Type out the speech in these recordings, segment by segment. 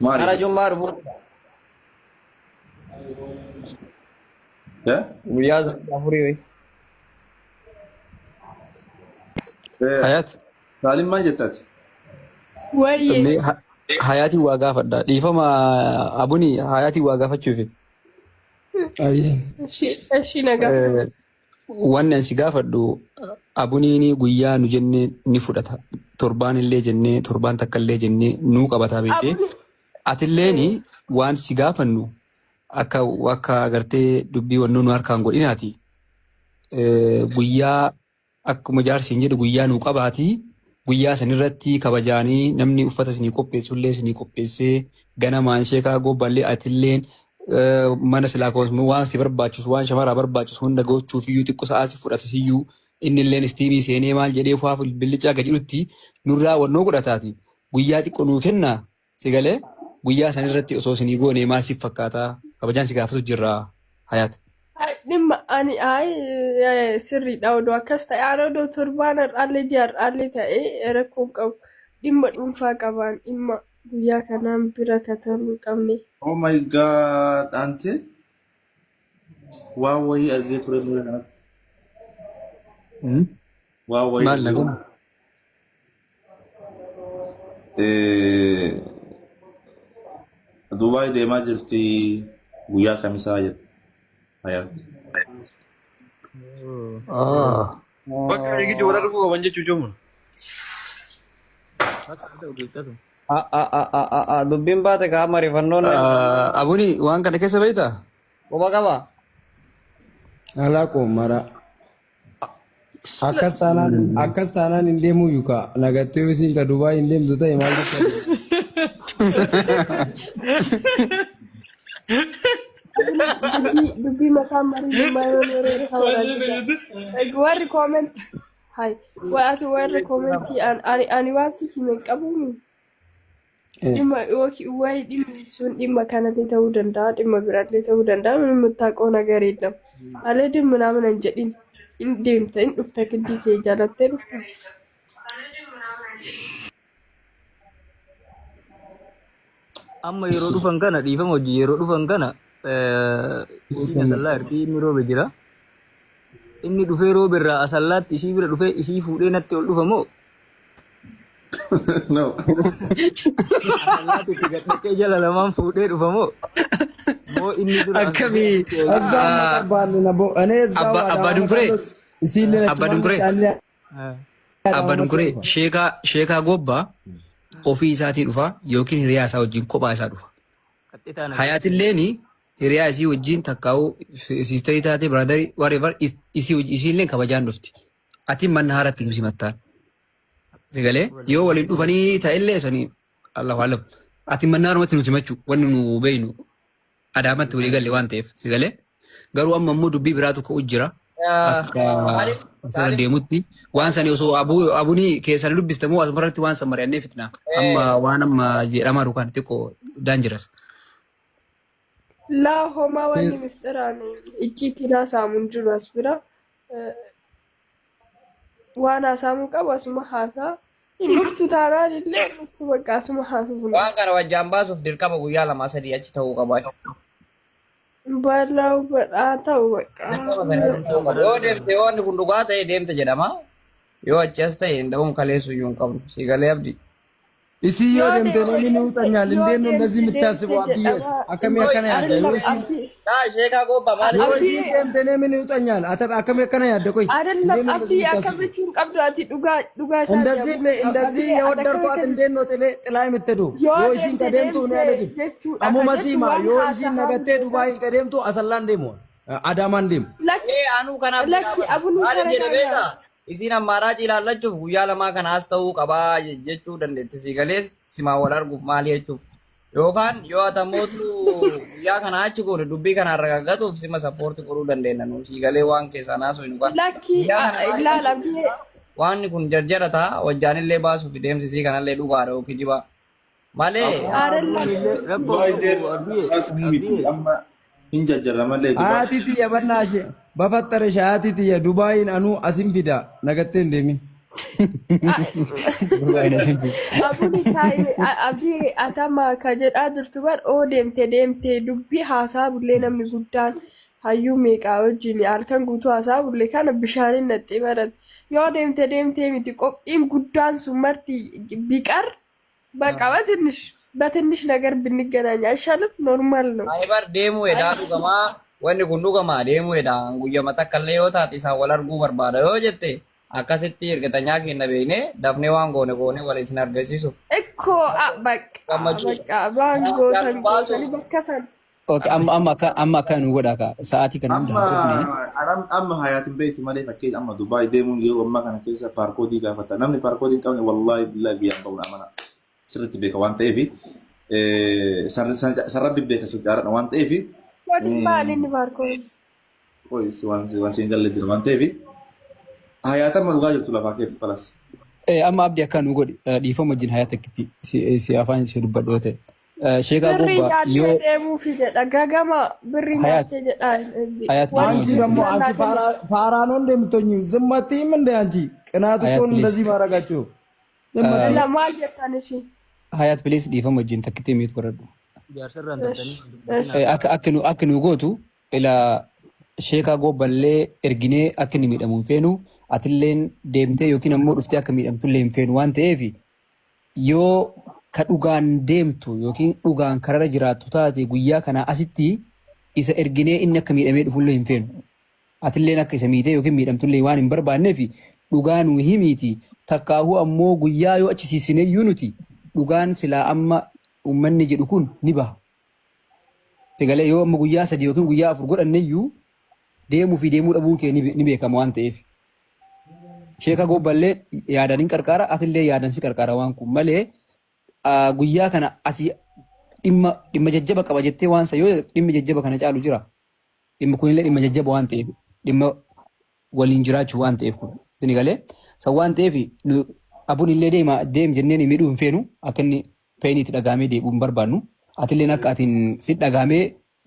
Maali? Kara jummaa dhufuu. Eh? Guyyaa sadii afurii wayi. Eh, Hayaat Saalim maal jettaati? Wayyee. mee hayaatiin waa gaafadha. Dhiifama abuni hayaatiin waa gaafachuufi. Ayyee. Ishii ishii nagaa. Wanni ani si gaafadhu abuniin guyyaa nu jennee ni fudhata. Torbaan illee jennee torbaan takka illee jennee nuu qabataa beektee. Abuni Atilleen waan si gaafannu akka akka agartee dubbii wannoo nu harkaan godhinaati. Guyyaa Akkuma jaarsi hin jedhu guyyaa nuu qabaatii guyyaa sanirratti kabajaanii namni uffata isinii qopheessullee isinii qopheessee ganamaan sheekaa gobbaallee atilleen mana silaa koosmu waan si barbaachisu waan shamaraa barbaachisu hunda gochuuf iyyuu xiqqoo sa'aa si fudhata siyyuu innilleen istiimii seenee maal jedhee faaf billicaa gadi jedhutti nurraa wannoo godhataati guyyaa xiqqoo nuu kennaa si galee guyyaa sanirratti osoo isinii goonee maal siif fakkaataa kabajaan si gaafatu jirra hayaat. Ay, Dhimma ani ay sirriidha odoo akkas ta'e ani odoo torbaan har'aallee ji'a har'aallee ta'e rakkoo hin qabu. Dhimma dhuunfaa qabaan dhimma guyyaa kanaan bira kataruu hin qabne. Oh my god, ante waan wayii argee ture miira kanatti. Waan wayii Maal argee naguma? Dubaay deemaa jirti guyyaa kamisaa jette. Hayaat. Ah. Bakka eegiddi wal arguu qaban jechuu joomun. Dubbiin baate kaa mariifannoon Abuni waan kana keessa beektaa? quba qaba. Alaa qoomara. Akkas taanaan akkas taanaan hin deemuu yuka nagattee yoo isiin ka Dubaay hin deemtu ta'e maal gocha Dubbii dubbii mataan marii dhimma yoo yeroo irra Warri comment hay ati warri commentii ani ani waan si hime hin qabuumi. Dhimma yookiin waa'ee dhimmi sun dhimma kanallee ta'uu danda'a dhimma biraallee ta'uu danda'a ምንም የምታውቀው ነገር የለም አልሄድም ምናምን hin jedhin hin deemta hin dhufta giddii kee jaalattee dhufta. Amma yeroo dhufan kana dhiifama hojii yeroo dhufan kana isiin asallaa ergi inni roobe jira. Inni dhufee roobe irraa asallaatti isii bira dhufee isii fuudhee natti ol dhufa moo No. Asallaatti itti gad dhaqee jala lamaan fuudhee dhufa moo moo inni dura as dhufee Akkamii natti ol dhufa? እዛው እናቀርባለን አቦ እኔ እዛው Abbaa አዳማ abbaa dunkuree እመጣለሁ። isiillee abbaa achumaan dunkuree natti abbaa Adaama dunkuree dhufa. sheekaa sheekaa gobbaa ofii isaatii dhufa yookiin hiriyaa isaa wajjin kophaa isaa dhufa. Qaxxitaa na Hayaatilleen hiriyaa isii wajjin takkaa'uu siistarii taate biraadarii whatever isii isiilleen kabajaan dhufti. Ati manna haaratti nu simattaan. Sagalee yoo waliin dhufanii ta'ellee sanii Allahu alam. Ati manna haarumatti nu simachuu wanni nu beeynu Adaamatti walii galle waan ta'eef sagalee. Garuu amma immoo dubbii biraatu ka'u jira. Akka asirra deemutti waan sani osoo abunii keessan dubbiste moo asumarratti waan san mari'annee fitna. Amma waan amma jedhamaa jiru kan xiqqoo daanjiras. Laa homaa wanni misxiraan icciitiin haasa'amu hin jiru as bira. Waan haasa'amuu qabu asuma haasaa. Hin dhuftu taanaan illee hin dhuftu bakka asuma haasofna. Waan kana wajjaan baasuuf dirqama guyyaa lamaa sadii achi ta'uu qaba. Balaa badhaa ta'u bakka. Dirqama sana achi ta'uu qaba. Yoo deemte yoo wanni kun dhugaa ta'e deemte jedhama. Yoo achi as ta'e nda'uun kaleessu iyyuu hin qabnu. Si galee abdi. Isii yoo Yoo deemte deemte namni ni uxanyaal yoo indeen ነው እንደዚህ deemte የምታስበው deemte አብዬ jedhama. akkamii akkana yaadda yoo አይደለም isiin abdi Taa sheekaa gobbaa maaliif yoo abdi isiin deemte namni ni uxanyaal akkamii akkana yaadda qoy አይደለም እንዴት ነው አብዲ እንደዚህ akkas የምታስበው jechuun qabdu ati dhugaa dhugaa isaati እንደዚህ abuu እንደዚህ abdi ati የወደድኳት akkamitti እንዴት ነው ጥላ የምትሄደው yoo yoo isiin deemte kadeemtu እኔ deemte አልሄድም jechuudha ka ammuma jettu siima waan yoo isiin haasa'amu nagattee Dubaay hin kadeemtu asallaan deemu Adaamaan deemu lakki Ee anuu kanaaf jedhaa lakki bara. abunii Maaliif jedhe tara beektaa? Isiin ammaaraacii ilaallachuuf guyyaa lamaa kana as ta'uu qabaa jechuu dandeetti. Si galee simaa wal arguuf maali jechuuf. Yookaan yoo atammootu guyyaa kana achi goone dubbii kana argatuuf sima sappoorti godhuu dandeenya nu si galee waan keessaa naasoo hin kan. Lakki Guyyaa kana maaliif ilaala abdii waan kun jarjara ta'a wajjaanillee baasuuf deemsi isii kanallee dhugaadha yookiin jibaa. Malee Aarella Abbuun illee rakkoo Dubaay hin qabu deemu abbiye baasuu miti abbiye amma hin jajjarra malee Dubaay. Haati tiyya bannaashe bafaxxare haati tiyya Dubaayin anuu asin fida nagattee hin deemin. Dubaay na simple. Abuni taa'ee abdii atama ka jedhaa jirtu bar oo deemte deemte dubbii haasaa bullee namni guddaan hayyuu meeqaa wajjin halkan guutuu haasaa bullee kana bishaaniin naxxee barate. Yoo deemte deemtee miti qophiin guddaan sun marti ቢቀር በቃ በትንሽ በትንሽ ነገር ብንገናኝ አይሻልም? Normal ነው። Ani bar deemuu edaa dhugamaa wanni kun dhugamaa deemuu edaa guyyama takka illee yoo taate isaan wal arguu barbaada yoo jette akkasitti ergatanyaa keenya beeknee dafnee waan goone goone wal isin argisiisu. እኮ በቃ Gammachuu. በቃ waan gootan Jaarsi baasu. gootanii bakka san Okay, amma akka nu godha ka sa'aatii kana hunda Amma haasofne. amma hayaatiin beektu malee fakkeenya amma Dubaay deemuun yeroo ammaa kana keessa paarkoodii gaafata. Namni paarkoodii hin qabne wallaahi billaahi biyyaan ba'uun amana sirriitti beeka waan ta'eef sararri beeka sun caaladha waan ta'eef Waliin maal inni baarkoon? waan siin galle jira waan ta'eef hayaata amma dhugaa jirtu lafaa keetti falas. Amma abdii akka nu godhi dhiifama wajjin hayaata akkitti si afaan si dubbadhu yoo ta'e. Sheekaa Birrii Gobbaa nyaattee yoo deemuufi jedha. Gagama birrii Hayaat nyaattee jedha. Hayaat አንቺ dhiifama ደግሞ wajjin አንቺ ፋራ ነው እንደምትሆኚው ዝም አትይም እንደ አንቺ ቅናት እኮ Hayaat ነው please. እንደዚህ ማድረጋቸው። ዝም አትይም። Maal jettan ishee? Hayaat please dhiifama wajjin takkitti mute godhadhu. Jaarsarraan tartanii Akka nu gootu ila sheekaa gobballee erginee akka inni miidhamu hin feenu, atilleen deemtee yookiin ammoo dhuftee akka miidhamtullee hin feenu waan ta'eef, yoo ka dhugaan deemtu yookiin dhugaan karara jiraattu taate guyyaa kana asitti isa erginee inni akka miidhamee dhufullee hin feenu. Atilleen akka isa miitee yookiin miidhamtullee waan hin barbaanneef dhugaa nu himiiti. Takkaahuu ammoo guyyaa yoo achi siisine iyyuu nuti dhugaan silaa amma uummanni jedhu kun ni baha. Sagalee yoo amma guyyaa 3 yookiin guyyaa 4 godhanne iyyuu deemuu fi deemuu dhabuun kee ni beekama waan ta'eef. Sheeka gobballee yaadaan hin qarqaara, atillee yaadaan si qarqaara waan kun malee guyyaa kana asii dhimma jajjaba qaba jettee waan sa yoo dhimmi jajjaba kana caalu jira. Dhimmi kunillee dhimma jajjaba waan ta'eef, dhimma waliin jiraachuu waan ta'eef kun. Sini galee san waan ta'eef abuun illee deema deem jenneen miidhuu hin feenu, akka inni feeniitti dhagaamee deebi'uu hin barbaannu. Atilleen akka atiin si dhagaamee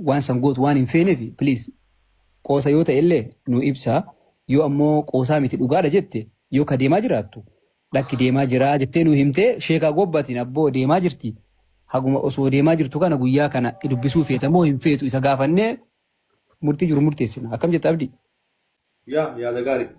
waan san gootu waan hin feeneef, please, qoosa yoo ta'e illee nu ibsa. Yoo ammoo qoosaa miti dhugaadha jette, yoo ka deemaa jiraattu lakki deemaa jiraa jettee nu himtee, sheekaa gobbatiin abboo deemaa jirti. Haguma osoo deemaa jirtu kana guyyaa kana dubbisuu feeta moo hin feetu isa gaafannee murtii jiru murteessina. Akkam jetta, Abdii? Yaa yaada gaarii.